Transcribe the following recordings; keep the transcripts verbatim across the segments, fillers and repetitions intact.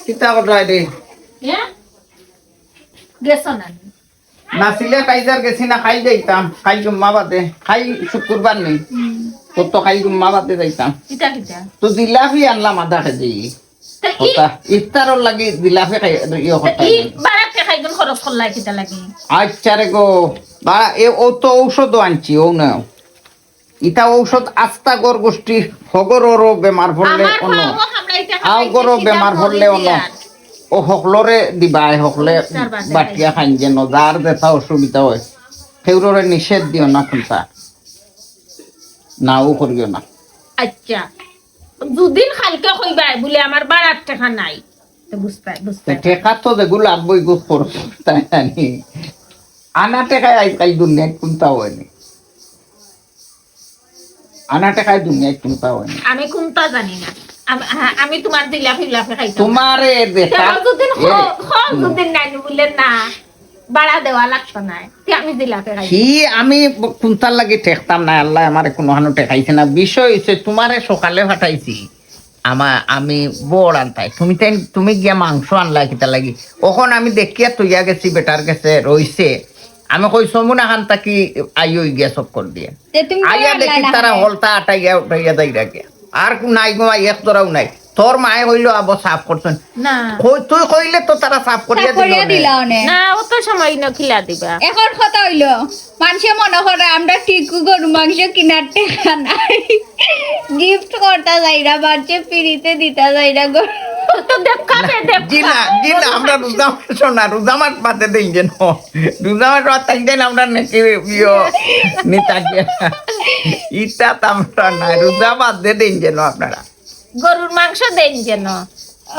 কিতা করলাই রে? হ্যাঁ, গেছো না নি? নাছিলে কাইজার গেছি না, খাই যাইতাম, খাই জুম্মা বাদে, খাই শুক্রবার নেই, তো তো খাই জুম্মা বাদে যাইতাম। কিতা কিতা? তো জিলাপি আনলাম আধা কেজি। তা ই কথা ইফতারর লাগি জিলাপি খাই, ইয়ে তা করতাম। ই বারাত টেকা ইগুন খরচ করলাই কিতা লাগি? আচ্ছা রে গো, বা এ ও তো ঔষধও আনছি, ও না। ইতা ঔষধ আস্তা গর গোষ্ঠী, হগররও বেমার পড়লে আমার অন্য। বাবা আমরা ইতা আও খাইছি, গরো কিতা বেমার মরি পড়লে অন্য। দিয়ার। ও হকলরে দিবায়, হকলে তার বাদে বাটিয়া খাইন যেন, যার যেটা অসুবিধা হয়। কেউররে নিষেধ দিও না কোনটা। নাও করিও না। আচ্ছা, দুদিন কালকে কইবায় বুলে আমার বারাত টেকা নাই। তো বুঝতায়, তো বুঝতায়। টেকা তো যেগু লাগবো, ইগু খরচ তাই জানি। আনা টেকায় আজকাল দুনিয়াত কোনটা হয়নি। আনা টেকায় দুনিয়াত কোনটা হয়নি। আমি কোনটা জানি না। আম-, হ্যাঁ, আমি তোমার জিলাপি লাফে খাইতাম। তোমারে দেখা তেমন দুদিন এ, খ-, খ-, দুদিন নাই বুলে না, বাড়া দেওয়া লাগতো না। তে আমি জিলাপি খাই। কি আমি কোনটার লাগি ঠেকতাম না, আল্লাহ আমারে কোনো হানো ঠেকাইছে না। বিষয় হইছে তোমারে সকালে ফাটাইছি, আমা আমি বড় আনতাই, তুমি তাই, তুমি গিয়া মাংস আনলা কিতা লাগি? অখন আমি দেখিয়া তইয়া গেছি, বেটার গেছে রইছে। আমি কই সমুনা খান তাকি আইও গিয়া চক্কর দিয়ে। তে তুমি আইয়া কই দেখি আনলা না তারা খানে? হলতা আটাইয়া উঠাইয়া যাই রাখে। আর কো নাই গো, এক ধরাও নাই। তোর মায়ে কইলো আবো সাফ করছেন। না। কই, তুই কইলে তো তারা সাফ করিয়া সাফ করিয়া দিল নে। দিলাও নে। না, অত সময় নখিলা দিবা। এখন কথা হইলো, মানুষে মনে করে আমরা টিকু গরু মাংস কিনার টেকা নাই, গিফট করতা যাই না, মানুষে ফ্রিতে দিতা যাই না গরু। তো দেখা বে, দেখা। জি না, জি না, আমরা রোজা মাস না, রোজা মাস বাদে দিন যেন। রোজা মাস বাদ থাকতেন আমরা নাকি ইয়ো নিতাকে। ইটা তো আমরা না, রোজা বাদে দিন যেন আপনারা। গরুর মাংস দেন যেন।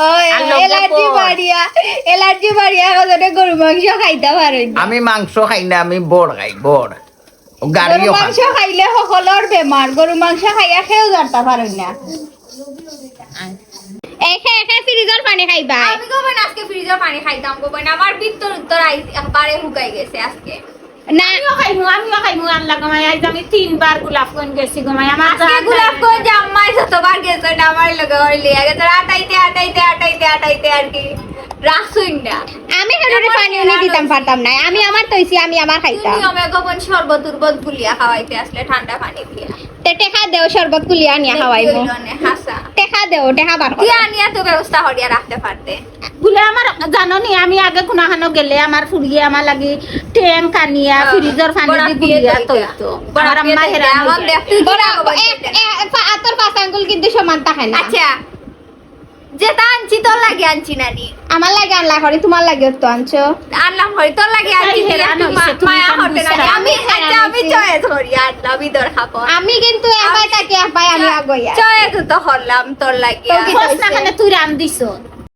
ওই, আর লগে অ্যালার্জি বড়। বাড়িয়া, অ্যালার্জি বাড়িয়া এখন জনে গরু মাংস খাইতা পারই না। আমি মাংস খাই না, আমি বড় খাই, বড়। ও গাড়িও গরু খাই। মাংস খাইলে সকলর বেমার, গরু মাংস খাইয়া কেউ জানতা পারই না। একে একে ফ্রিজর পানি খাইবা। আমি গো বোন আজকে ফ্রিজর পানি খাইতাম গো বোন, আমার ভিতর উত্তর আইস একবারে হুকাই গেছে আজকে। না, আমিও খাইমু, আমিও খাইমু, আল্লাহ গো মাই, আইজ আমি তিনবার গোলাপগঞ্জ গেছি গো মাই, আমার আজকে জান গোলাপগঞ্জ আম্মাই যতবার গেছে না আমার লগে ওই লিয়া গেছে, আটাইতে আটাইতে আটাইতে আটাইতে আর কি রাখছুন না। আমি হেরুরে পানি উনি দিতাম পারতাম না, আমি আমার তৈছি, আমি আমার খাইতাম। তুমি অমে গো বোন শরবত উরবত গুলিয়া খাওয়াইতে আসলে ঠান্ডা পানি দিয়া। তে টেকা দেও, শরবত কুলিয়া আনিয়া খাওয়াইমু। হইল নে, হাসা। টেকা দেও, টেকা বার করো। দিয়া আনিয়া তো ব্যবস্থা করিয়া রাখতে পারতে। বুলে আমার জানো নি, আমি আগে কোনাখানো গেলে আমার ফুরিয়ে আমার লাগি ট্যাঙ্ক আনিয়া হ্যাঁ, ফ্রিজর পানি বড় দি পিয়ে গুলিয়া তৈতো। তৈতো। বড় আমার পিয়ে আম্মা তৈতো। হেরান এখন হইয়া। দেখতে বড় কিতা খবর এক, দিতে? এক, আ-, আতর পাঁচ আঙ্গুল কিন্তু সমান থাকে না। আচ্ছা, যেটা আনছি তোর লাগি আনছি না নি? আমার লাগি আনলা করি, তোমার লাগিও তো আনছো। আনলাম হরি, তোর লাগি আনছি তাই না, হেরান একটু মা-, হইছে, তুমি মায়া কান করতে না। দিছো না। আমি, আমি হেরান আচ্ছা, আমি হইছি। চয়েস করি, আনলাম, আমি দর খাবো। আমি কিন্তু এবাই থাকি, এবাই আমি আগইয়া। চয়েস তো করলাম তোর লাগি। তো কি খোঁজ না কেনে তুই রান দিছ।